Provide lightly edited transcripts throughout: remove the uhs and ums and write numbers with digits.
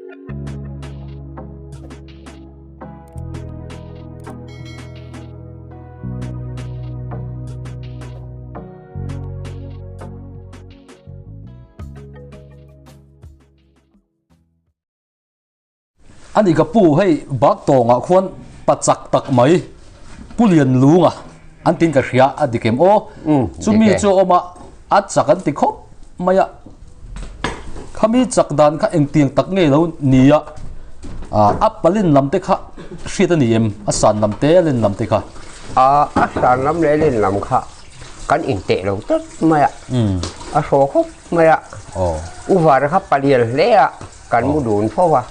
Ani ka pu hei bak tawngah khuan pa chak tak mai Pu Lianlunga an tin ka hria a dik em aw chumi chu a awm a a chak an ti khawp mai a khami chak dan kha engtiang tak nge lo ni a a palin lam te kha hriat a ni em a san lam te a len lam te kha a san lam leh len lam kha kan inteh lo tlat mai a a hraw khawp mai a uvar kha palian hle a kan mu dun fo a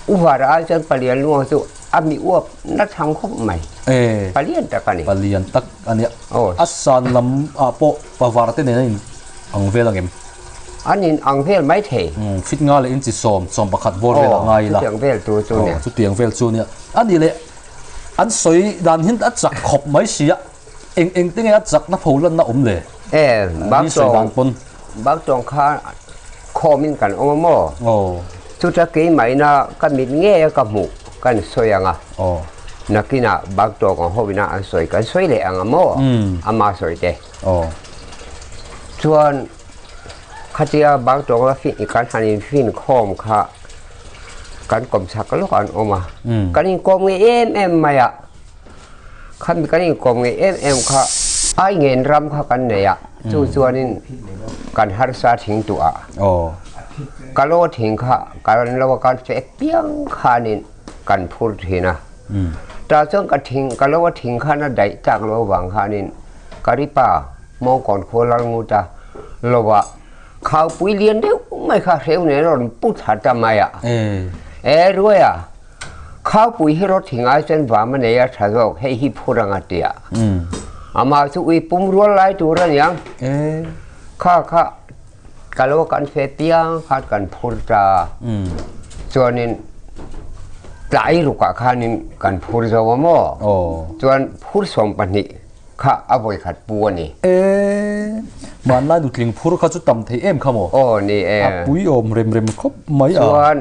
uvar ai chuan palian luang chu a mi uap na chhang khawp mai palian tak a ni palian tak a nia a san lam ah pawh pavar te nen a in ang vel ang em an in ang vel mai thei fit nga leh inchi sawm sawm pakhat bawr vel a ngai ila chutiang vel tur chu nia chutiang vel chu nia a nih leh an sawi dan hin a chak khawp mai si a eng eng te nge a chakna pho lanna awm le? E, Mi sawi dan pawn. Baktawng kha khawmin kan awm a maw? Aw. Chuta keimahina ka mit ngei a ka hmuh kan sawi ang a. Aw. Nakinah Baktawng ang hovina an sawi kan sawi leh ang a maw? Ama sawi te. Aw. Chuan khatia Baktawng la fin kan han infin khawm kha kan kawmchhak lawk an awm a. Kan inkawm ngei em em mai a. Khami kan inkawm ngei em em kha ai ngen ram kha kan nei a, chu chuanin kan harsa thing tuah a. Ka lo thing kha kan lo a kan feh piang khanin kan phur thin a. Tah chuan ka thing ka lo a thing khan a daih tak lo avang khanin ka ri pa Mawngkawn khua Lalngut a lo a khaupui lian deuh mai kha hreu nen a rawn pu thla ta mai a. E ruai a. Khaupui hi rawt hi ngai chuan vam a nei a tha zawk, hei hi phur ang a ti a. Amah chu ui pum rual lai tur a niang. Kha kha ka lo kan fe piang khan kan phur ta. Chuanin tlai rukah khanin kan phur zo a maw? Chuan phur 12 kha a vawi khat pu a ni. E, hmanlai nutling phur kha chu tam thei em kha maw? Aw ni e. A pui awm rem rem khawp mai a. Chuan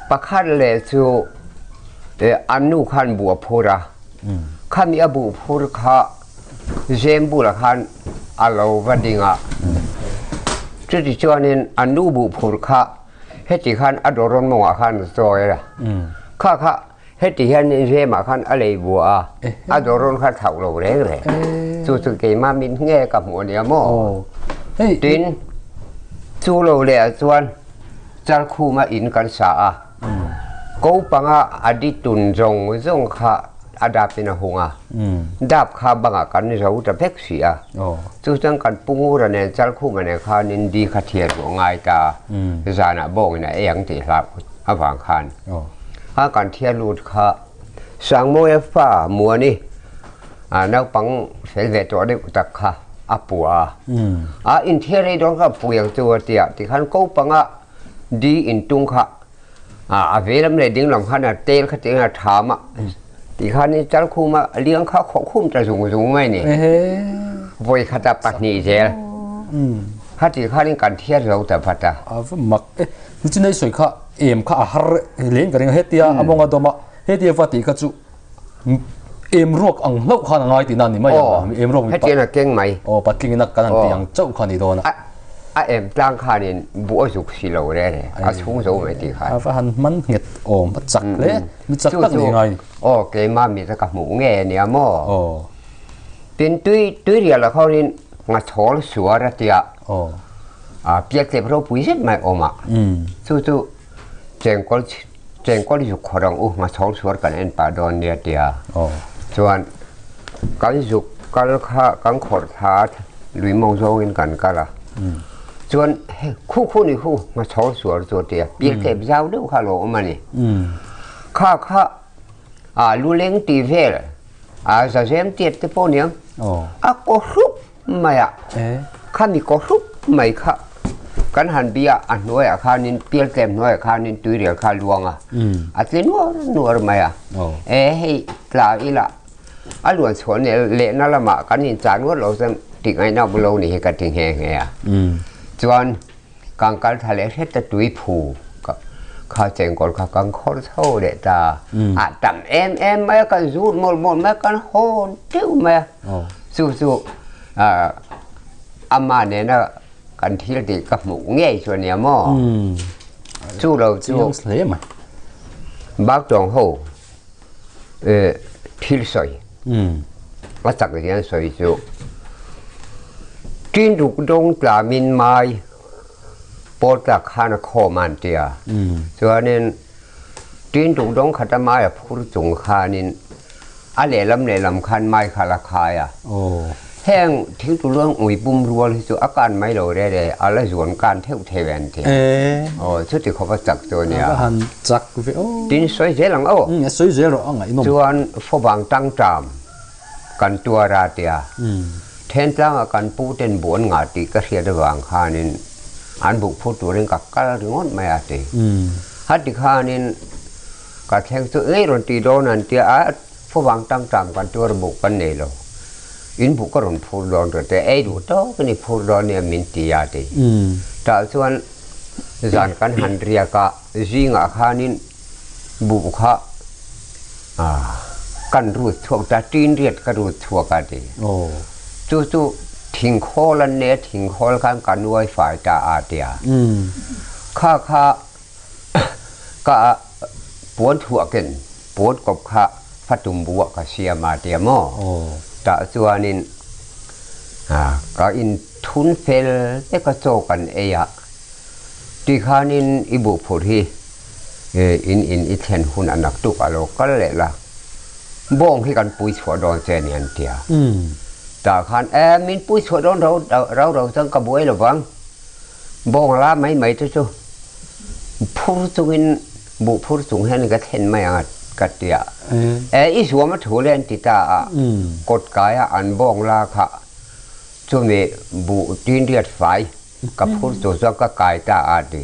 pakhat leh chu an nu khan buh a phur a, khami a buh phur kha zem bulah khan a lo va ding a. Chuti chuanin an nu buh phur kha heti khan a dawrawn mawngah khan a chawi a. Kha kha Heti hian Zemah khan a lei bua a, a dawrawn kha thlauh lo reng reng. Chu chu keimah min nge ka hmuh a nia maw? Tin, chu lo leh ah chuan Chalkhuma in kan sa a, ko panga a di tun zawng zawng kha a dap in a hung a, dap kha bangah kan zo ta vek si a. Chu chuan kan pu Ngura nen Chalkhuma nen khanin di kha thiar duh a ngai ta, zanah bawngin a ei ang tih hlauh avang khan. A kan thiar lut kha Sangmawia fa Muani a naupang fel ve tawh deuh tak kha a pua a. A inthiar ei dawn kha pui ang chu a ti a, tikhan ko panga di intung kha a ve lam leh ding lam khan a tel kha tiang a tham a, tikhan in chalkhum a liang kha khawh khum ta zung zung mai ni. Vawi khat a pahnih zel kha tikhan in kan thiar zo ta vat a. A va mak e. Nichinai sawi kha em kha a har hle in ka ring a, hetia a mawnga dawm a, hetia va tih kha chu em ruak ang hlauh khan a ngai tihna a ni mai ang, em ruak mi hetiang a keng mai. Aw patling in a kan han tih ang chauh kha a ni dawn a. A em tlang khanin buh a zuk si lo re re, a chhung zo mai tih khan. A va han hman nghet awm, a chak hle, mi chak tak ni ngai. Aw keimah mi te ka hmuh nge a nia maw? Aw. Tin tui tuirial ah khawnin ngachawl suar a tia. Aw. A pialtlep ropui zet mai awm a, chu chu chengkawl chengkawl zuk khawr ang u hmachhawng chhuar kan en pah dawn nia tia chuan kan zuk kal kha kan khawrh thla a lui mawng zawngin kan kal a chuan khu khu ni khu hmachhawng chhuar chu a tia pialtlep zau deuh kha a lo awm a ni kha kha a luleng tih vel a zazem tiat te pawh aniang a kaw hrup mai a, khami kaw hrup mai kha kan han bia a hnuaiah khanin pialtlem hnuaiah khanin tuirial kha a luang a, a tle nuar nuar mai a, e hei tla ila a luan chhuah lehna lamah kan inchah nuar lo chuan tih ngaihna awm lo ni hi ka ti nghe nghe a, chuan kangkal tha leh hret a tui phu. Kha chengkawl kha kan khawr chho leh ta. A tam em em mai a, kan zut mawlh mawlh mai a, kan hawn teuh mai a. Chu chu ama nena kan thil tih ka hmuh ngei chu a nia maw? Chu lo chu Baktawng ho thil sawi a chak hian sawi chu Tinruk dawng tlamin mai pawl tlak khan a khawm a an ti a. Chuanin Tinruk dawng khata mai a phur chung khanin a lehlam lehlam khan mai kha la khai a. Heng thingtu luang ui pum rual hi chu a kan mai lo re re, a la zuan kan theuh theuh an ti. Aw, chuti khawp a chak chu a nia. A va han chak ve aw. Tin sawi zel ang aw. A sawi zel rawh a ngaihnawm. Chuan fawvang tangṭam kan tuar a tia. Thentlang ah kan pu ten buh an ngah tih ka hriat avang khanin an buh phur turin ka kal ringawt mai a ti. Hati khanin ka thleng chu ei rawn tih dawn an tia a fawvang tangṭam kan tuar buh kan nei lo. In buh ka rawn phur dawn rawh te ei duh tawk in i phur dawn nia min ti a ti. Tah chuan zan kan han riak a zingah khanin buh kha kan rut chhuak ta tin riat ka rut chhuak a ti. Chu chu thingkhawl an nei a thingkhawl khan ka nuai fai ta a ti a. Kha kha ka puan thuah ken puan kawp kha fatum buah ka siam a ti a maw. Tah chuanin ka in thun fel te ka chaw kan ei a tikhanin i buh phurh hi in in i thlen hun a naktuk a lo kal leh la bawng hi kan pui chhuah dawn che ni an ti a. Tah khan e min pui chhuah dawn rau rau chuan ka buai lovang. Bawng la mai mai te chu phur chungin buh phur chung hian ka thlen mai ang ka ti a. E i zuam a thu le an ti ta a, kawt kai a an bawng la kha chumi buh tinriat fai ka phur tur chuan ka kai ta a ti.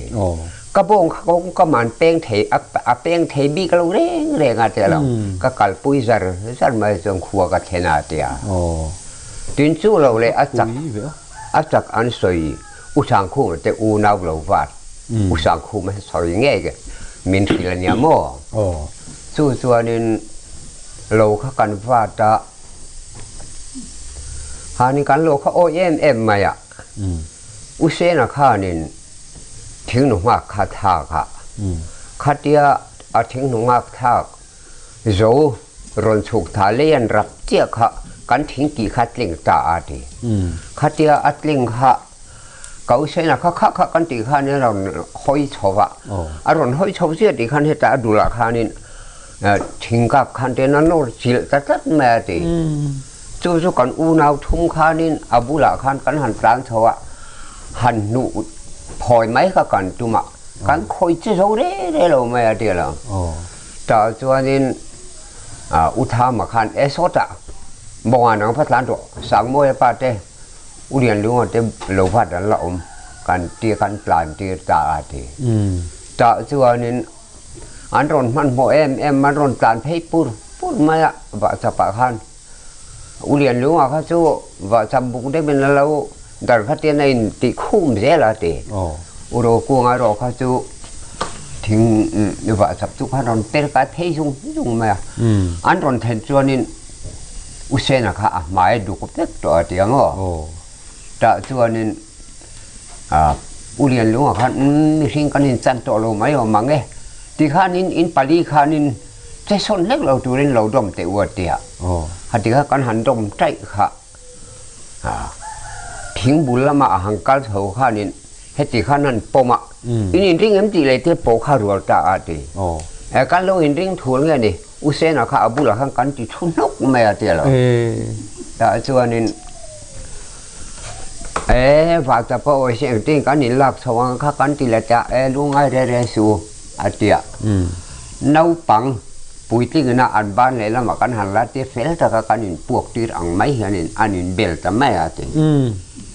Ka bawng kha ka man peng thei a peng thei bik lo reng reng a ti lo. Ka kalpui zar zar mai chuan khua ka thlen a ti a. Tin chu lo leh a chak A chak an sawi U Sangkhuma te unau lo vat U Sangkhuma hi sawi ngei ke min hrilh a nia maw? Chu chuanin lo kha kan vat a, hanin kan lo kha awi em em mai a, U Sena khanin thingnu nghak kha thlak a, khatia a thingnu nghak thlak Zo rawn chhuk tha lei an rap chiah kha kan thing tih kha tling ta a ti. Khatia a tling kha Kausena kha kha kha kan tih khan a rawn hawi chho va. A rawn hawi chho chiah tih khan heta a dulah khanin thing kap khan ten a nawr chilh ta tlat mai a ti. Chu chu kan unau thum khanin a bulah khan kan han tlan chho a, han hnuh phawi mai kha kan tum a, kan khawi che zo re re lo mai a ti lo. Tah chuanin U Thama khan e sawtah Bawnga nang va tlan rawh, Sangmawia pa te, U Lianlunga te lo vat an la awm kan ti kan tlan tir ta a ti. Tah chuanin an rawn hmanhmawh em em an rawn tlan phei pur pur mai a vahchapah khan U Lianlunga kha chu vahchap buk deuhin a lo dar kha tian a in tih khum zel a ti. U Rokunga erawh kha chu thing vahchap chu khan rawn per kai phei zung zung mai a. An rawn then chuanin U Sena kha a hmai duk vek tawh a ti ang aw. Tah chuanin U Lianlunga khan mihring kan inchan tawh lo mai awm ang e ti khanin in pali khanin che sawn hlek lo turin lo dawm teh u a ti a. Hati kha kan han dawm taih kha thing bul lama a han kal chho khanin heti khan han pawm a, in inring em tih leh te pawh kha rual ta a ti. Kan lo inring thul nge ni? U Sena kha a bulah khan kan ti thu hnawk mai a ti a lo. Tah chuanin e vata pawh awi si engtin kan in lak chho ang kha kan ti leh ta e lungai re re su a ti a. Naupang puitling ina an ban leh lamah kan han la tir fel taka kan in puak tir ang mai hianin an in bel ta mai a ti.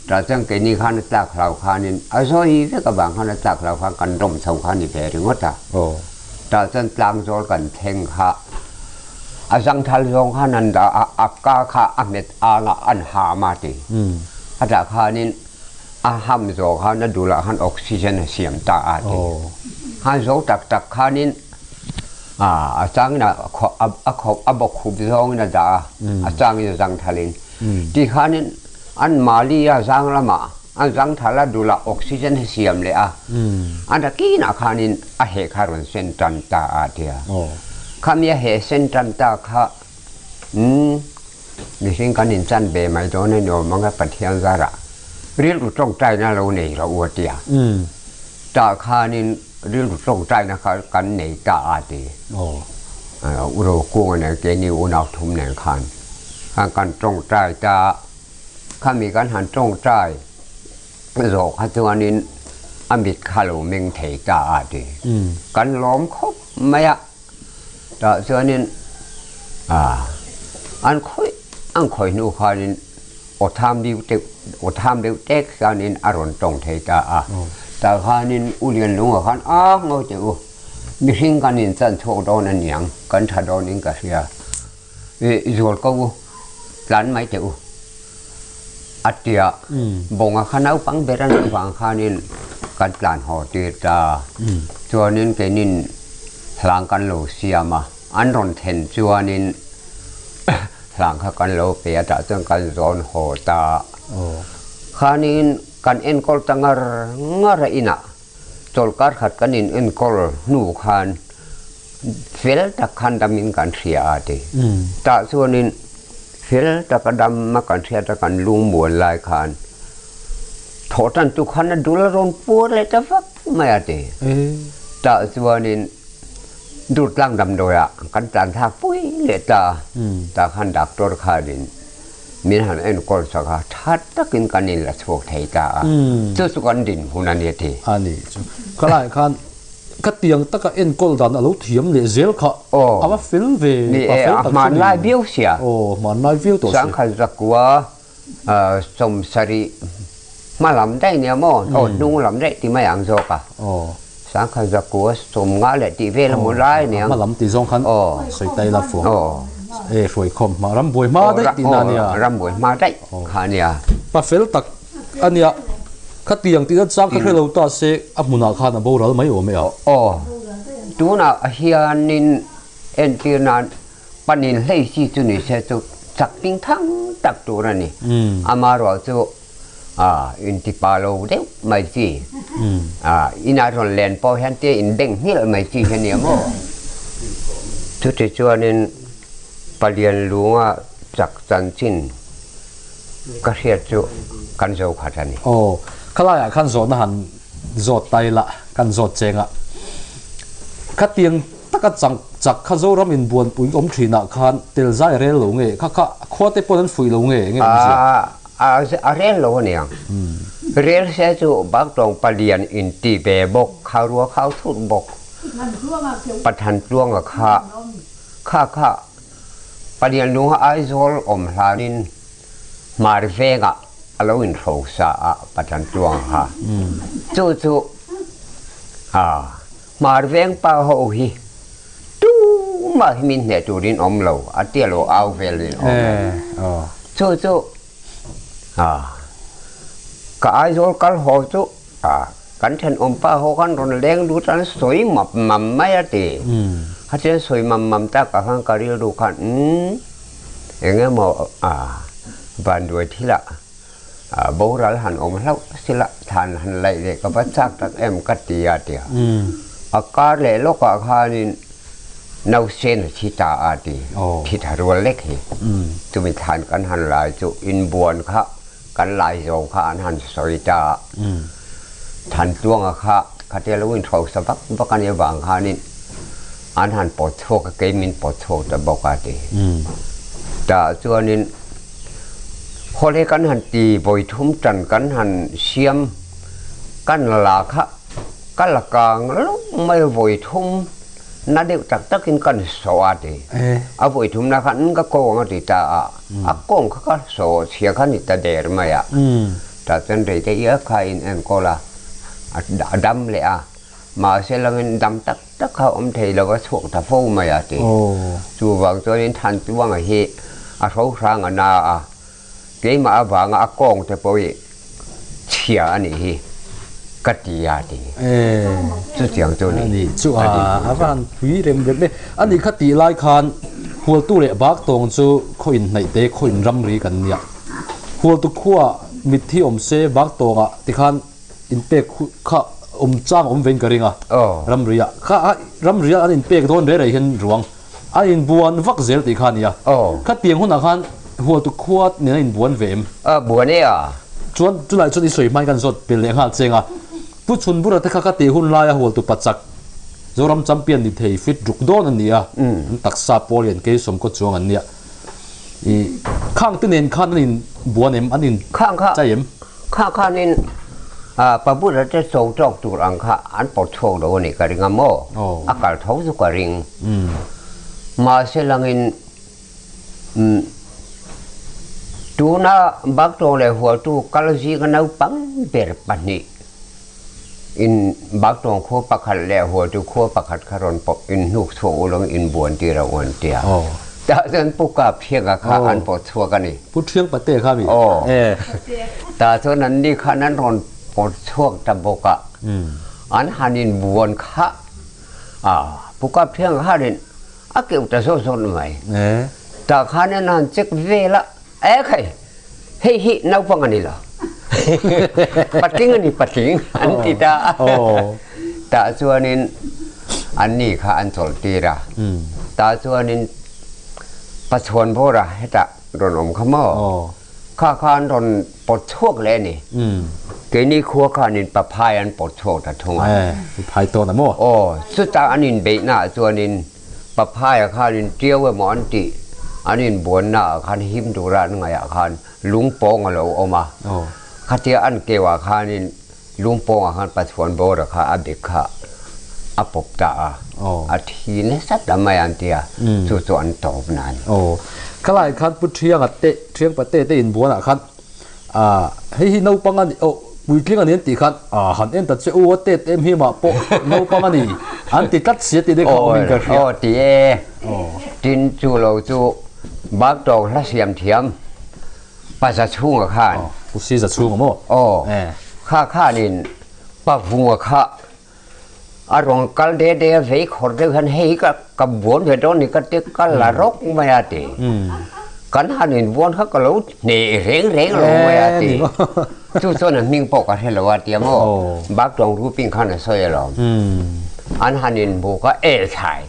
Tah chuan keini khan a tlak hlau khanin a zawi vek avang khan a tlak hlau khan kan rawm chho kha a ni ve ringawt a. Tah chuan tlangzawl kan thleng kha a zangthal zawng khan an dah a, a ka kha a hmet ang a, an ham a ti. A tah khanin a ham zawh khan a dulah khan oxygen a siam ta a ti. Han zo tak tak khanin a changin a a bawkkhup zawngin a dah a, a changin a zangthalin. Ti khanin an mali a zang lamah an zangthal a dulah oxygen hi siam leh a, an a kinah khanin a heh kha rawn sen tan ta a tia. Khami a heh sen tan ta kha umm mihring kan inchan ve mai dawn a ni awm ang a Pathian zarah rilru tawngtaina lo nei rawh u a tia. Tah khanin rilru tawngtaina kha kan nei ta a ti. U Rokunga nen keini unau thum nen khan khan kan tawngtai ta a, khami kan han tawngtai zawh kha chuanin a mit kha lo meng thei ta a ti. Kan lawm khawp mai a, tah chuanin an khawih an khawih hnu khanin aw tham deuh deuh aw tham deuh tek hianin a rawn tawng thei ta a. Tah khanin U Lianlunga khan a ngawi teh u, mihring kan inchan chhuak dawn a niang, kan tha dawnin ka hria. I zual ko u, tlan mai teh u a ti a. Bawnga kha naupang ber a nih vang khanin kan tlan haw tir ta. Chuanin keinin hlang kan lo siam a, an rawn thlen chuanin Hlang kha kan lo pe a tah chuan kan zawn haw ta. Khanin kan enkawl ta ngar ngar a inah chawlhkar khat kan in enkawl hnu khan fel tak khan damin kan hria a ti. Tah chuanin fel taka dam a kan hriat a kan lungmual lai khan thawhtan tu khan a dul a rawn puar leh ta vak mai a ti. Tah chuanin Durtlang damdawi ah kan tlan thlak pui leh ta a, tah khan doctor khanin min han enkawl sak a, tha takin kan in la chhuak thei ta a, chu chu kan dinhmun a ni a ti. A ni chu ka laiah khan ka tiang taka enkawl dan a lo thiam leh zel kha a va fel ve, pa fel tak chu ni. Hmanlai viau sia. Aw hmanlai viau tawh si. Sangkhat zakua 70 hma lam daih nia maw aw hnung lam daih ti mai ang zawk a sangkhat zakua 50 leh tih vel emaw lai nia hma lam tih zawng khan sawi tai la fuang e hruai khawm hma rambuai hma daih tih na nia rambuai hma daih kha nia pa fel tak ania khatiang tih na chang kha hrelo ta se a hmunah khan a boral mai awm e a aw tunah hianin entir nan Panin hlei chi chu ni se chu chak ding thang tak tur a ni. Amaherawh chu inti pa lo deuh mai chi, ina rawn len pawh hian tia inbeng nghilh mai chi hi a nia maw? Chuti chuanin Palian lunga chak chanchin ka hriat chu kan zo khat a ni. Aw, khalaiah khan zawhna han zawt ta ila, kan zawt cheng a. Khatiang taka chak chak kha Zoram in buanpui awm thinah khan tel zai rel lo nge? Kha kha khua te pawn an fuih lo nge? Enge awmzia? A a rel lo aniang. Rel se chu Baktawng palian in ti ve bawk, khaurua khau thut bawk. Pathan tluanga kha kha kha palian lunga Aizawl awm hlanin Hmar vengah a lo inhrosa a Pathan tluanga kha. Chu chu a Hmar veng pa ho hi tumah hi min hneh turin awm lo, a tia lo au velin awm e. Chu chu ka Aizawl kal haw chu kan thenawm pa ho khan rawn leng lut an sawi map mam mai a ti. Khatia sawi mam mam takah khan ka rilru khan umm eng emaw vanduai thilah Boral han awm hlauh sila thlan han laih leh ka va chak tak em ka ti a ti a. A kar leh lawkah khanin nausen a thi ta a ti. Thi tha rual lek hi. Chumi thlan kan han lai chu inbuan kha kan lai zawng kha an han sawi ta a. Thantluanga kha khatia lo inhrosa vak vak a nih avang khanin an han pawt chhuak a, kei min pawt chhuak ta bawk a ti. Tah chuanin hawlhe kan han ti vawi thum tan kan han siam kan la kha ka la kang lawk mai vawi thum na deuh tak takin kan sawh a ti. A vawi thum na khan ka kawng a ti ta a, a kawng kha ka sawh chhia kha ni ta der mai a. Tah chuan rei te iak kha in enkawl a, a dam leh a. Mahse langin dam tak tak kha awm thei lo a chhuak ta fo mai a ti. Chuvang chuanin Thantluanga hi a hro hrang a na a, keimah avanga a kawng te pawh hi chhia a nih hi. Ka ti a ti. Chutiang chu ni. Ani chu a a va han pui rem rem e. Ani kha tih lai khan Hualtu leh Baktawng chu khaw inhnaih te khaw inramri kan nia. Hualtu khuaah mitthi awm se Baktawngah tikhan inpek kha awm chang awm vein ka ring a. Ramriah kha ramriah an inpek dawn rei rei hian ruang an inbuan vak zel tih kha a nia. Khatiang hunah khan Hualtu khua nen a inbuan ve em? Buan e a. Chuan chulai chuan i sawi hmain kan zawt pel leh nghal cheng a. Pu Chhunbura te kha ka tih hun laia Hualtu pachak Zoram champion ni thei fit ruk dawn a ni a, an taksa pawl hian kei sawmkaw chuang an nia. I khang te nen khan an in buan em? An in chai em? Khang khanin Pabura te cho tawk tur ang kha an pawt chhuak lo a nih ka ring a maw? A kal tho chu ka ring. Mahse langin tuna Baktawng leh Hualtu kal zinga naupang ber pahnih in Baktawng khua pakhat leh Hualtu khua pakhat kha rawn pawp in hnuk chhuak ulawng in buan tir a uan tia. Tah chuan Pu Kap Thianga kha an pawt chhuak a ni. Pu Thiang Pate kha mi? Tah chuan an ni khan an rawn pawt chhuak ta bawk a. An han in buan kha Pu Kap Thianga khanin a keuh ta zawt zawt mai. Tah khan an han check vel a, e khai hei hi naupang a ni lo. Patling a ni patling an ti ta a. Tah chuanin an ni kha an chawlh tir a. Tah chuanin Pachuan bawra hetah rawn awm kha maw? Kha kha an rawn pawt chhuak leh a ni. Keini khua khanin paphai an pawt chhuak ta thung a. Paphai tawn a maw? Aw, chutah an inbeihna ah chuanin paphaia khanin ṭiau emaw an tih an inbuanna ah khan him tura an ngaih ah khan lungpawng a lo awm a. Khatia an keu ah khanin lungpawng ah khan Pathuan bawra kha a bek kha a pawp ta a, a thi nasa ta mai an ti a, chu chu an tawp na a ni. Aw, khalai khan Pu Thianga te, Thiang Pate te inbuan ah khan hei hi naupang a ni, aw puitling a ni an tih khan han en ta che u a tet em hi mah pawh naupang a ni an ti tlat si a tih deuh kha awmin ka hria. Aw ti e, tin chu lo chu Baktawng hla siam thiam Pa Zachhunga khan. Pu Si Zachhunga maw? Aw. Kha khanin Pa Vunga kha a rawn kal de de a vei khawr deuh hian hei ka ka buan ve dawn ni ka ti ka la rawk mai a ti. Kan han inbuan kha ka lo hneh reng reng lo mai a ti. Chu chuan a hming pawh ka hre lo a tia maw? Baktawng Ruping khan a sawi alawm. An han inbu kha el thlai.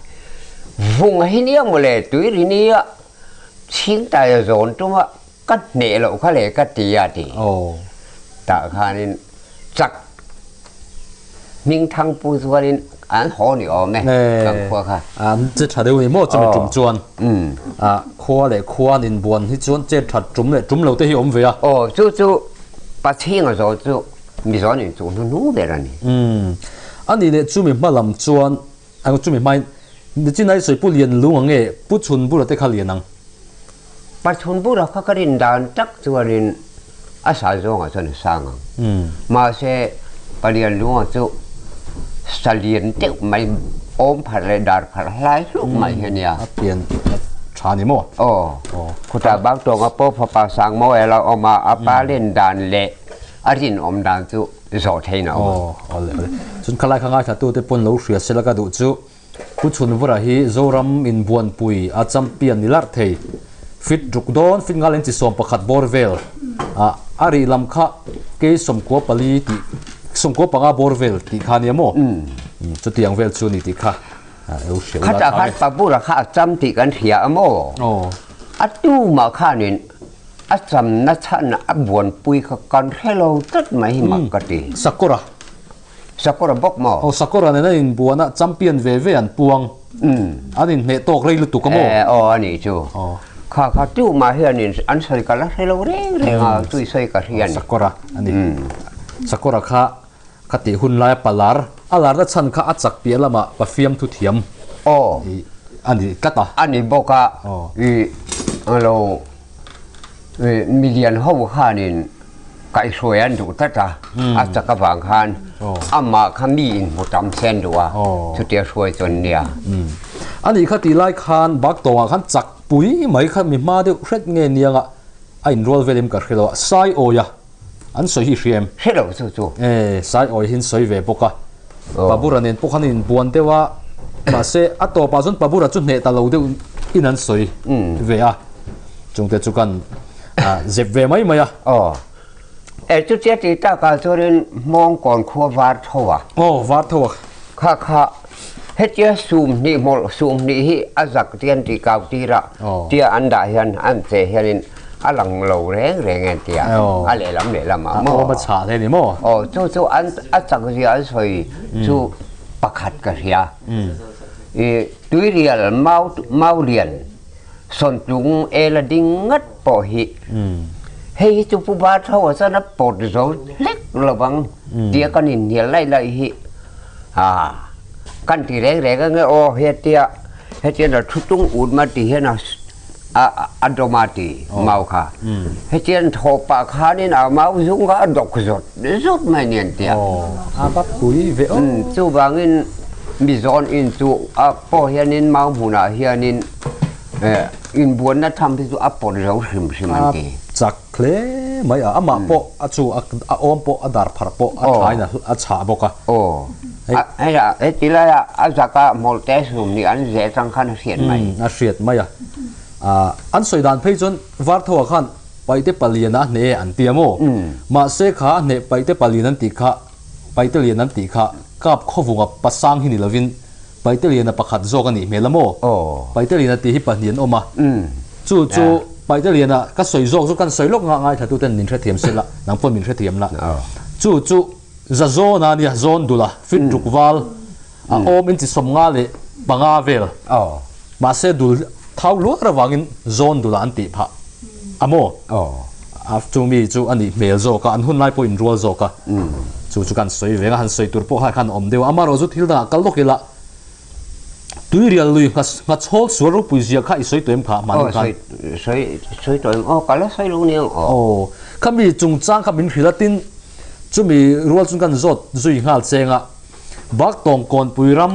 Vunga hi nia mawle tui ri nia Chhingtai a zawn tum a, ka hneh loh kha le ka ti a ti. Tah khanin chak hmingthang pu chuanin an haw ni awm e kan khua kha. An che tha deuh ni maw chumi tum chuan khua leh khua an inbuan hi chuan chet that tum leh tum lo te hi awm ve a. Aw chu chu Pachhinga zawn chu Mizo nen chu hnuhnung ber a ni. Ani leh chumi hma lam chuan Ang chumi hmain Nichinai sawi Pu Lian lung ang nge Pu Chhun Bura te kha lian ang? Pa Chhun Bura kha ka rin dan tak chuanin a sa zawngah chuan a sang ang. Mahse Pa Lian lunga chu sa lian deuh mai awm pharh leh dar pharh hlai hluk mai hi a nia. A pian a tha ni maw? Aw. Khutah Baktawnga pawh fapa Sangmawi a lo awm a, a pa len dan leh a rinawm dan chu zawh thein a awm a. Aw, awle awle. Chun khalai kha ngaithla te pawn lo hria sela ka duh chu Pu Chhunvura hi Zoram in buanpui a champion ni larh thei. Fit ruk dawn, fit ngal in chi 11 bawr vel a a rih lam kha kei 94 tih 95 bawr vel tih kha nia maw? Chutiang vel chu ni tih kha lo hria ula Khatah khan Pabura kha a cham tih kan hria a maw? A tumah khanin A chamna chhan a buanpui kha kan hre lo tlat mai hi mak ka ti. Sakawra. Sakawra bawk maw? Aw Sakawra nena inbuan a champion ve ve an puang. An inhneh tawk rei lutuk a maw? Eh aw a nih chu. Kha kha tumah hianin an sawi ka la hre lo reng reng a, tui sawi ka hria a ni. Sakawra a ni. Sakawra kha ka tih hun laia palar, a larna chhan kha a chak piah lamah Pafiam thu thiam a ni tlat a. A ni bawk a, i lo milian ho khanin kaihhruai an duh tlat a, a chak avang khan amah kha mi inhmu tam sen duh a, chutia hruai chuan nia. A nih kha tih lai khan Baktawngah khan chak pui mai kha mi hma deuh hret nge nianga a inrual vel em ka hre lo a, Saiawia. An sawi hi i hria em? Hre lo chu chu. E, Saiawi hi an sawi ve bawk a. Pabura nen pawh khan an inbuan deuh a, mahse a tawpah chuan Pabura chu hneh ta lo deuh in an sawi ve a. Chungte chu kan zep ve mai mai a. Aw. E, chutia ti takah chuanin Hmawngkawn khua var tho a. Aw, var tho a. Kha kha, hetia sumhnih hmawlh sumhnih hi a zak tian tih kau tir a, tia an dah hian an che hianin a lang lo reng reng e tia a lehlam lehlam ah maw? A awm a chhah hle ni maw? Aw, chu chu an a chak zia an sawi chu pakhat ka hria. I tuirial mau maulian sawntlung ela ding ngat pawh hi hei hi chu Pu Bartho a chuan a pawt zo hlek lovang tia kan inhnial laih laih hi a kan ti reng reng ange aw hetia hetian a thu tung ut ma ti hian a a dawm a ti mau kha hetian thaw pah khanin a mau zung kha a dawk zawt zawt mai nen tia a va pui ve aw chuvangin mi zawn in chu a pawh hianin mau hmunah hianin inbuanna tham hi chu a pawt zo hrim hrim an ti chak hle mai a amah pawh a chu a awm pawh a dar pharh pawh a thain a chhah bawk a aw hei a heti laia a zaka hmawlhte sum nih an zeh atang khan a hriat mai a hriat mai a an sawi dan phei chuan Varthoa khan paite palian a hneh an ti a maw mahse kha a hneh paite palian an tih kha paite lian an tih kha kap khawvunga pasang hi ni lovin Paiteliana pakhat zawk a nih hmel a maw? Paiteliana tih hi pahnih an awm a. Chu chu Paiteliana ka sawi zawk chu kan sawi lawk nga ngaithlatuten min hrethiam se la, nang pawh min hrethiam la. Chu chu Zazawna a nia, Zawn dula, fit ruk val, a awm inchi 50 leh 5 vel. Mahse dul thau luar avangin Zawn dula an tih phah a maw? A chu mi chu a nih hmel zawk a, an hun lai pawh inrual zawk a. Chu chu kan sawi veng a, han sawi tur pawh kha khan awm deuh a. Amaherawh chu thil dangah kal lawk ila, Tuirial lui nghachawl sual ropui zia kha i sawi tawh em kha mahni khan? Aw, sawi sawi tawh em? Aw, ka la sawi lo nia aw. Aw, khami chungchang kha min hrilh a, tin chumi rual chuan kan zawt zui nghal cheng a. Baktawng Kawnpui ram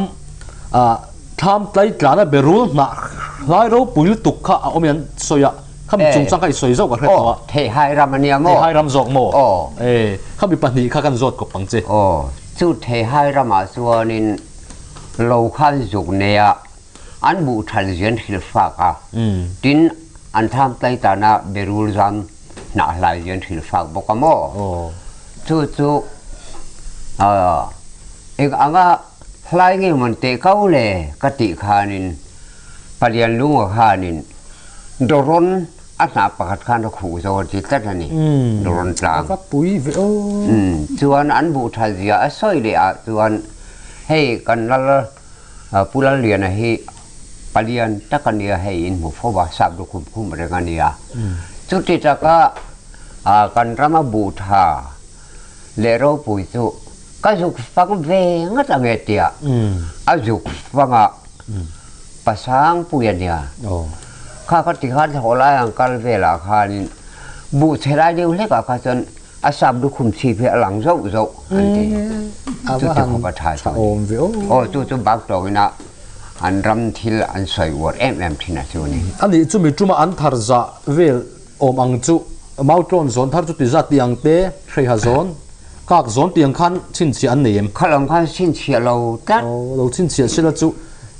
ah thlam tlai tlana berul hnah hlai ropui lutuk kha a awm in an sawi a, khami chungchang kha i sawi zauh ka hre tawh a. Aw, Theihai ram a nia maw? Theihai ram zawk maw? Aw. E, khami pahnih kha kan zawt kawp ang che. Aw, chu Theihai ramah chuanin lo khan zuk nei a, an buh than zian hrilh fak a, tin an thlam tlai tana berul zam hnah hlai zian hrilh fak bawk a maw? Aw. Chu chu eng anga hlai nge mawn teh ko le ka tih khanin Palian Lunga khanin Dorawn a hnah pakhat khan a khuh zo a ti tlat a ni, Dorawn tlang. A va pui ve aw. Chuan an buh that zia a sawi leh ah chuan hei kan lal Pu Lalliana hi palian tak a nia hei in hmu fo va, sap lukhum khum reng a nia. Chuti taka kan rama buh tha leh ropui chu ka zuk fang ve ngat ang e tia a zuk fanga pasang pui a nia. Kha ka ti khan thlawh lai ang kal velah khanin buh chhe lai deuh hlekah kha chuan a sap lukhum chhip hi a lang zauh zauh an ti. Chu ti khawp a tha chu a ni. Aw chu chu bak tawngin a an ram thil an sawi uar em em thin a chu a ni. Anih chumi tuma an thar zah vel awm ang chu Mautlawn zawn thar chu ti zat tih ang te, Hreiha zawn, Kak zawn tih ang khan chhinchhiah an nei em? Kha lam khan chhinchhiah lo tlat. Aw, lo chhinchhiah sela chu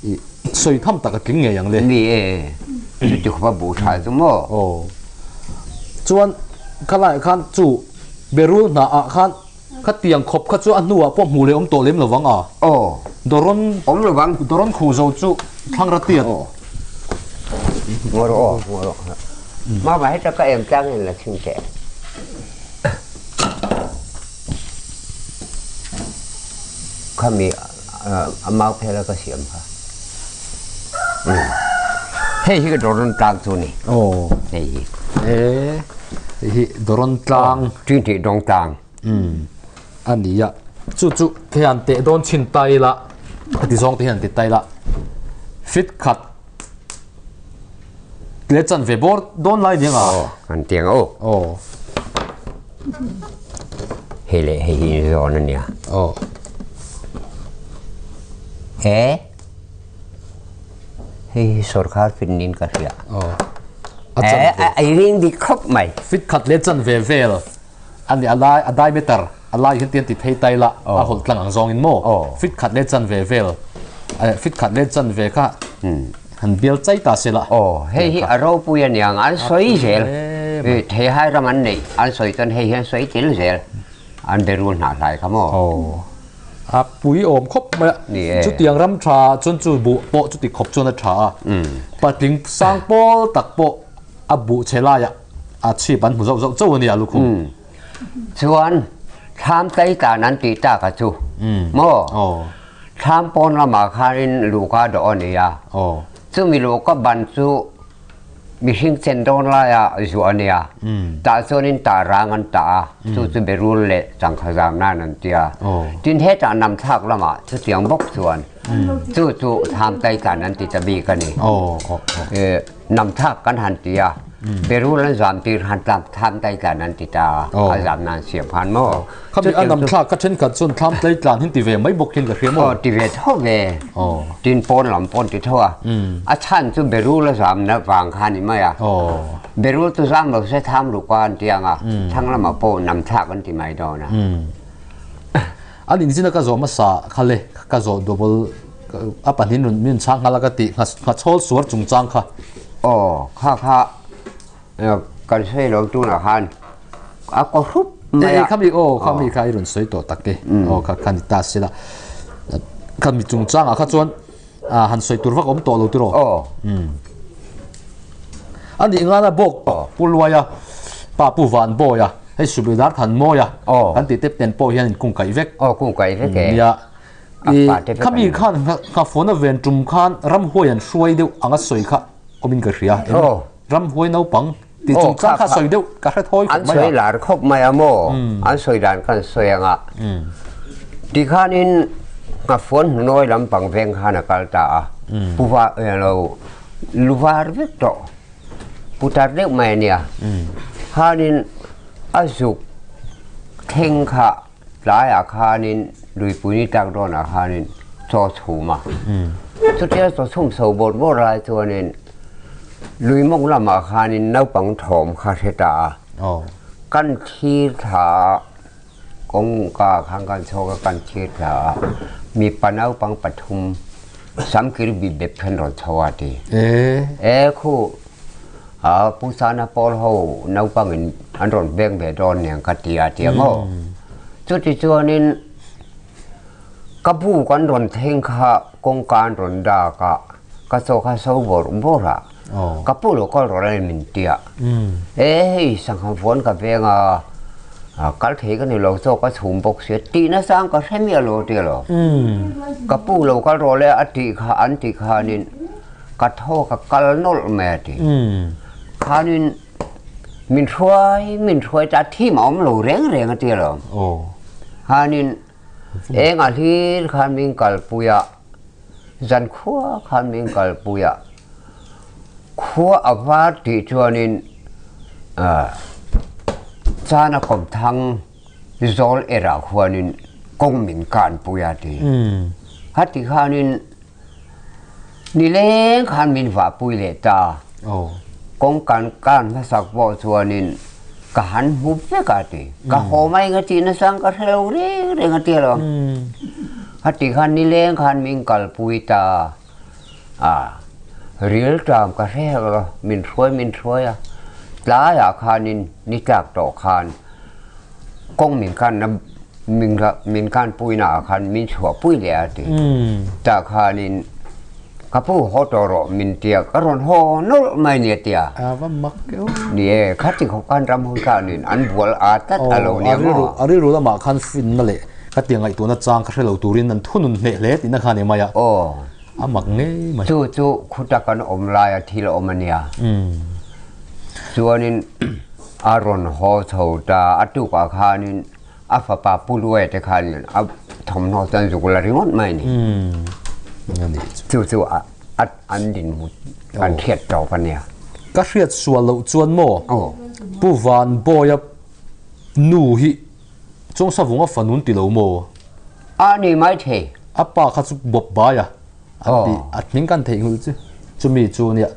i sawi tham tak a tling ngei ang le. Ni e, chuti khawpa buh tha chu maw? Aw, chuan khalaiah khan chu berul hna ah khan khatiang khawp kha chu a hnuah pawh hmuh leh awm tawh lem lovang a. Aw. Dorawn awm lovang. Dorawn khuh zo chu thlangra tiat. Aw. Ngaw rawh aw, ngaw rawh. Mama heta ka em tlang in la chhing teh. Khami a mau phel a ka siam kha. Hei hi ka Dorawn tlang chu ni. Aw. Hei hi. E, hei hi Dorawn tlang. Tui dawng tlang. A ni a. Chu chu hian teh dawn chhin ta ila, heti zawng te hian ti ta ila. Fit khat le chan ve bawr dawn lai ni anga. Aw, kan tiang aw. Aw. Hei leh hei hi zawn a nia. Aw. He hei hi sorkar fit niin ka hria. Aw. A chan ve. A ring dik khawp mai. Fit khat le chan ve vel. Ani a lai a diameter a lai hian tian ti phei tai la a hawlh tlang ang zawngin maw feet khat leh chanve vel feet khat leh chanve kha han bial chai ta se la. Aw hei hi a ropui aniang an sawi zel theihai ram an neih an sawi chuan hei hian sawi tel zel an be rul hnah hlai kha maw. Aw a pui awm khawp mai a chutiang ram tha chuan chu buh pawh chuti khawp chuan a tha a patling sang pawl tak pawh a buh chhe laiah a chhip an hmu zauh zauh chauh a nia lukhum. Chuan thlam tleitlan an tih tak a chu maw? Thlam pawn lamah khanin luhka dawh a ni a, chumi luhka ban chu mihring chen dawn laia zuah a nia, tah chuanin tah rang an tah a, chu chu berul leh changkha zam nan an ti a. Tin hetah namthlak lamah chutiang bawk chuan chu chu thlam tleitlan an ti ta bik a ni. Namthak kan han ti a, Berul an zam tir han tlam thlam tlai tlan an ti ta a, a zam nan siam khan maw? Khami a namthlak ka thenkhat chuan thlam tlai tlan hin ti ve mai bawk hian ka hria maw? Aw ti ve tho ve, tin pawn lam pawn ti tho a, a chhan chu Berul a zam na vang kha ni mai a, Berul chu zam lo se tham ruk a an ti ang a, thlang lamah pawh namthlak an ti mai dawn a. An inzin a ka zawh hmasa kha le, ka zawh double a pahnih rawn min chhang nghal a ka tih nghachawl suar chungchang kha. Aw, kha kha kan sawi lo tunah khan a kaw hrup mai a. Kha mi aw, kha mi kha i rawn sawi tawh tak e. Aw, kha kha ni ta sela. Kha mi chungchangah kha chuan han sawi tur vak awm tawh lo tiraw? Aw. A nih ngana bawk Pu Luaia, Pa Pu Vanbawia, hei Subedar Thanmawia kan tih tep ten pawh hian in kung kaih vek. Aw, kung kaih vek e. Nia. Khami khan nghafuan a ven tum khan ramhuai an hruai deuh anga sawi kha awmin ka hria. Ramhuai naupang tih chungchang kha sawi deuh ka hre thawi khawp mai a. An sawi lar khawp mai a maw? An sawi dan kan sawi anga. Tikhanin nghafuan hnunawi lampang veng khan a kal ta a. Pu va lo luvar vek tawh. Putar deuh mai a nia. Khanin a zuk thleng kha Tlaiah khanin luipui ni tlak dawnah khanin chaw chhum a. Chutia chaw chhum so bawrh bawrh lai chuanin lui mawng lamah khanin naupang thawm kha hre ta a. Kan thlir thla a, kawngka khan kan chhuak a, kan thlir thla a, mipa naupang pathum samkir bip bep khan rawn chho a ti. E khu A Pu Sana pawl ho naupangin an rawn veng ve dawn nen ka ti a ti a maw? Chuti chuanin ka bu kan rawn thleng kha kawngka an rawn dak a, ka chaw kha so bawrh bawrh a, ka pu lo kal rawh lai min ti a, e hei sangha vuan ka veng a, kal thei ka ni lo chaw ka chhum bawk sia tih nasang ka hre miah lo a ti lo. Ka pu lo kal rawh le a tih kha an tih khanin Ka tho ka kal nawlh mai a ti. Khanin min hruai min hruai ta thim a awm lo reng reng a ti alawm. Khanin eng a hlir khan min kalpui a, zan khua khan min kalpui a, khua a var tih chuanin chan a kawm thang zawl erah khuanin kawng min kanpui a ti. Hati khanin Nileng khan min vahpui leh ta. Kawng kan kan hmasak pawh chuanin ka han hmu vek a ti. Ka haw mai nga tih nasang ka hre lo reng reng a ti alawm. Hati khan nileng khan min kalpui ta a, rilṭam ka hre hek lo, min hruai min hruai a. Tlaiah khanin ni tlak tawh khan kawng min kanna min min kanpuina ah khan min chhuahpui leh a ti. Tah khanin ka pu haw tawh rawh min tia ka rawn haw nawlh mai nia tia. A va mak keuh. Ni e, khati khawp khan ram hawi khanin an bual a tlat a lo nia maw? A rilru lamah khan finna leh ka tia ngaihtuahna chang ka hre lo turin an thunun hneh hle tihna kha a ni mai a. Aw. A mak ngei mai. Chu chu khuta kan awm laia thil a awm a nia. Chuanin a rawn haw chho ta, a tukah khanin a fapa Pu Luai te khanin a thawmhnaw chuan zuk la ringawt mai a ni. Chu chu an dinhmun kan hriat tawp a nia. Ka hriat sual loh chuan maw Pu Vanbawia nu hi Chawngsavunga fanun ti lo maw? A ni mai thei. A pa kha chu bawp bai a, a ti a hming kan theih nghulh chu chumi chu nia.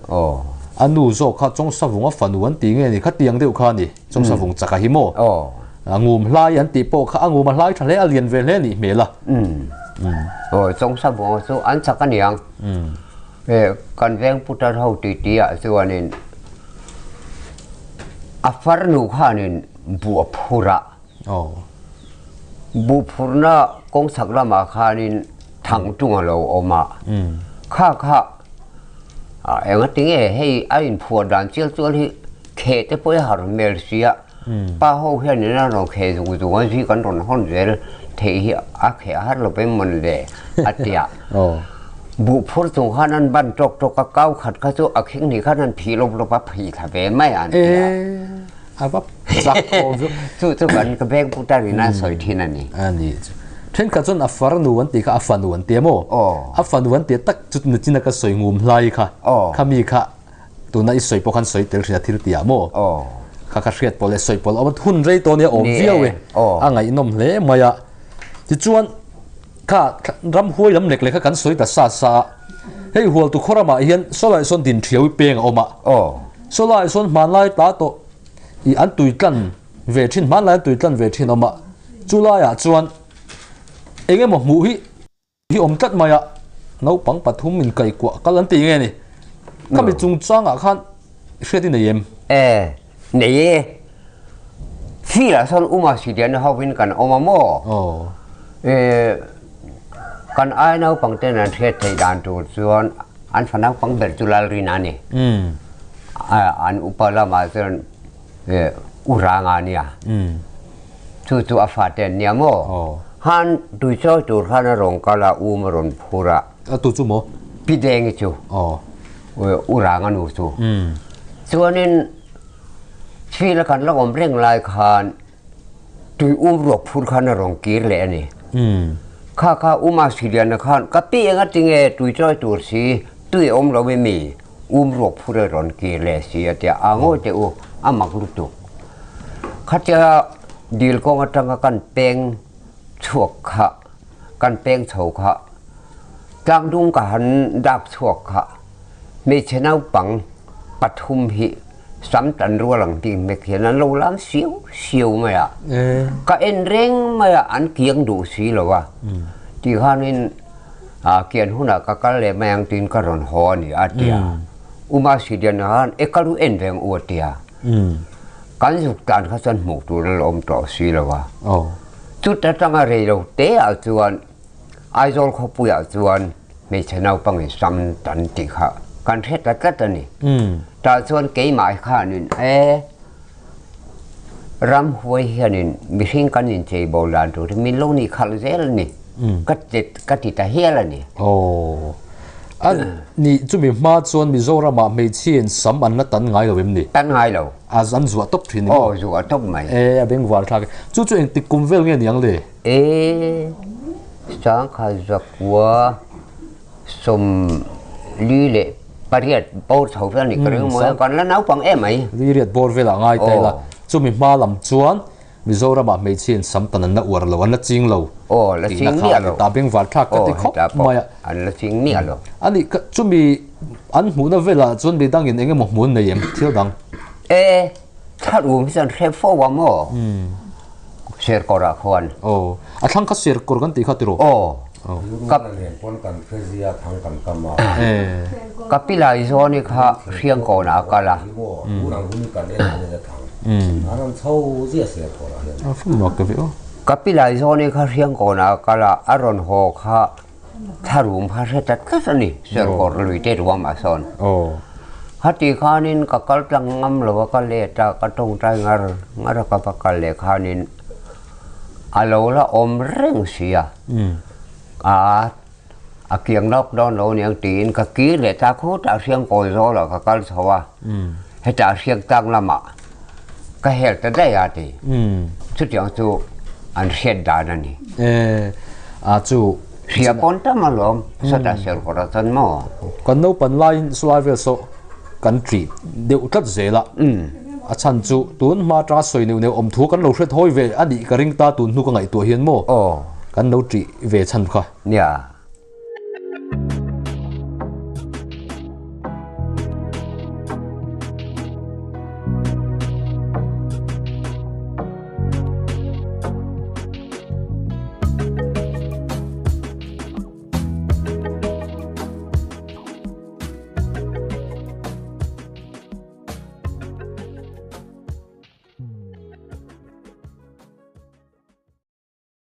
A nu zawk kha Chawngsavunga fanu an ti nge ni khatiang deuh kha a ni, Chawngsavung chaka hi maw? A ngum hlai an tih pawh kha a ngum a hlai tha hle, a lian ve hle nih hmel a. Aw, Chawngsavunga chu an chak a niang. Kan veng putar ho titi ah chuanin a farnu khanin buh a phur a. Buh phurna kawng chhak lamah khanin thangtung a lo awm a. Kha kha engatinge hei a inphuah dan chial chual hi kheh te pawh i har hmel sia. Pa ho hian in a rawn kheh zung zung a, zi kan rawn hawn zel theih hi a kheh har lo vem mawn le a ti a. Buh phur chung khan an ban tawk tawk a, kau khat kha chu a khing hnih khan an phih lawp lawp a, phih thla ve mai a an ti a. A va chak awm chu. Chu chu kan ka beng putar in an sawi thin a ni. A ni chu. Thenkhat chuan a farnu an tih kha a fanu an ti a maw? A fanu an tih tak chu nachina ka sawi ngum hlai kha. Khami kha Tuna i sawi pawh khan sawi tel hria thil tih ah maw? Kha kha hriat pawh leh sawi pawh awm hun rei tawh nia awm viau e. A ngaihnawm hle mai a. Tichuan kha ramhuai lam lek lek kha kan sawi ta sa sa a. Hei Hualtu khaw ramah hian sawlaiah sawn din thiau i peng a awm a. Sawlaiah sawn hmanlai ta tawh i an tui tlan ve thin hmanlai an tui tlan ve thin a awm a. Chulaiah chuan eng emaw hmuh hi Hi awm tlat mai a, naupang pathum in kaihkuah kal an ti nge ni? Khami chungchangah khan hriat i nei em? E, nei e. Field ah sawn Uma Sidiana hovin kan awm a maw? Aw. E, kan ai naupang ten an hriat theih dan tur chuan an fa naupang ber chu Lalrina a ni. An upa lamah chuan e, U Ranga a nia. Chu chu a fate an nia maw? Han tui chawi tur khan a rawn kal a, um a rawn phur a. A tu chu maw? Pi Dengi chu. U Ranga nu chu. Chuanin field a kan la awm reng lai khan tui um ruak phur khan a rawn kir leh a ni. Kha kha Uma Siliana khan ka pi eng a ti nge tui chawi tur si tui a awm lo emi? Um ruak phur a rawn kir leh si a tia, a ngawi teh u, a mak lutuk. Khatia dil kawng atanga kan peng chhuak kha, kan peng chho kha, tlangdung ka han dak chhuak kha, hmeichhe naupang pathum hi sam tan rual ang tih hmek hian an lo lam siau siau mai a. Ka en reng mai a, an kiang duh si lo a. Ti khanin A kian hunah ka kal leh mai ang tiin ka rawn haw a ni a ti a. Uma Sidian khan e ka lu en veng u a ti a. Kan zuk tan kha chuan hmuh tur a la awm tawh si lo a. Chuta tanga rei lo te ah chuan Aizawl khawpuiah chuan hmeichhe naupangin sam tan tih kha kan hre ta tlat a ni. Tah chuan keimah khanin e Ramhuai hianin mihring kan inchei bo dan tur hi min lo nih khalh zel a ni. Ka ti ka ti ta hial a ni. Aw. A nih chumi hma chuan Mizoramah hmeichhiain sam an la tan ngai lo em ni? Tan ngai lo. A an zuah tawp thin ni maw? Aw, zuah tawp mai. E, a bengvar thlak e. Chu chu engtik kum vel nge niang le? E, Sangkha Zakua 48 bawr chho vel ni ka ring mawi a, kan la naupang em mai. Liriat bawr velah ngai ta ila, chumi hma lam chuan Mizoramah hmeichhiain sam tan an la uar lo, an la ching lo tihna kha a ni ta, bengvar thlak ka ti khawp mai a. An la ching miah lo. A nih kha, chumi an hmuhna velah chuan midangin eng emaw hmuh an nei em thil dang? E, thla rum hi chuan hrep fo a maw? Serkawrah khuan. Aw, a thlang kha serkawr kan tih kha tiraw? Aw. Ka pilai zawni kha Hriangkawnah a kal a. Ka pilai zawni kha Hriangkawnah a kal a, a rawn haw kha thlarum kha hre ta tlat a ni, Serkawr lui te ruamah sawn. Khati khanin ka kal tlang ngam lo a, ka let a, ka tawngtai ngar ngar a, ka va kal leh khanin A lo la awm reng si a, a a kiang lawk dawn lo aniang tiin ka kir leh ta khutah Hriangkawi zawlah ka kal chho a, hetah Hriangtlang lamah ka hel ta daih a ti. Chutiang chu an hriat dan a ni. E, a chu. Hria pawn tam alawm, sawtah Serkawrah chuan maw? Kan naupan laiin sulai vel saw kan ṭih deuh tlat zel a, a chhan chu tun hma atanga sawi neuh neuh awm thu kan lo hre thawi ve a nih ka ring ta tun hnu ka ngaihtuah hian maw kan lo ṭih ve chhan kha. Nia.